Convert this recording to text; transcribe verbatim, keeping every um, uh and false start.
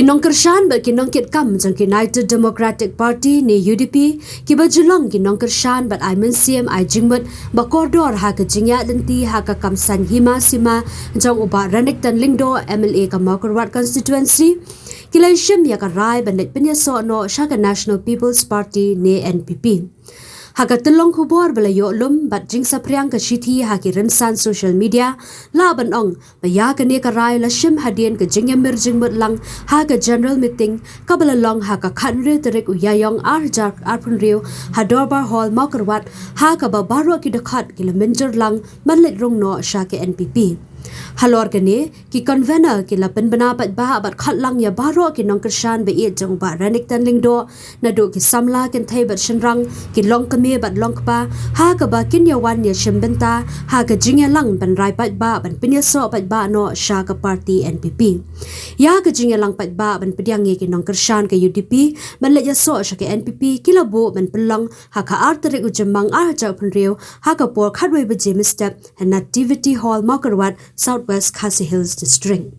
Ki nongkyrshan bad ki nongkitkam jong ki United Democratic Party ne U D P, kiba ju long ki nongkyrshan bad ai mynsiem ai jingmut ba kordor ha ka jingïaid lynti ha ka kam saiñ hima sima jong u Bah Renikton Lyngdoh, M L A ka Mawkyrwat Constituency, ki la shim ïa ka rai ban leit pynïasoh noh sha ka National People's Party ne N P P. Ha ka tyllong khubor ba la ïoh lum bad jingsaphriang ka shithi ha ki rynsan social media, lah ban ong ba ïa kane ka rai la shim hadien ka jingïamir jingmut lang ha ka general meeting kaba la long ha ka khathynriew tarik u Ïaïong arhajar arphew hynriew ha Dorbar Hall Mawkyrwat, ha kaba baroh ki dkhot ki la mynjur lang ban leit rung noh sha ka N P P. Halor kane, ki convener ki la pynbna paidbah bad khot lang ïa baroh ki nongkyrshan ba ïeit jong u Bah Renikton Lyngdoh, naduh ki samla kynthei bad shynrang, ki longkmie bad longkpa, ha kaba kin ïawan ïashim bynta ha ka jingïalang ban rai paidbah ban pynïasoh paidbah noh sha ka party N P P. Ïa ka jingïalang paidbah ban pdiang ïa ki nongkyrshan ka U D P ban leit ïasoh sha ka N P P ki la buh ban pynlong ha ka ar tarik u Jymmang arhajar arphew hynriew ha ka por khatwei baje mynstep ha Nativity Hall, Mawkyrwat, South West Khasi Hills District.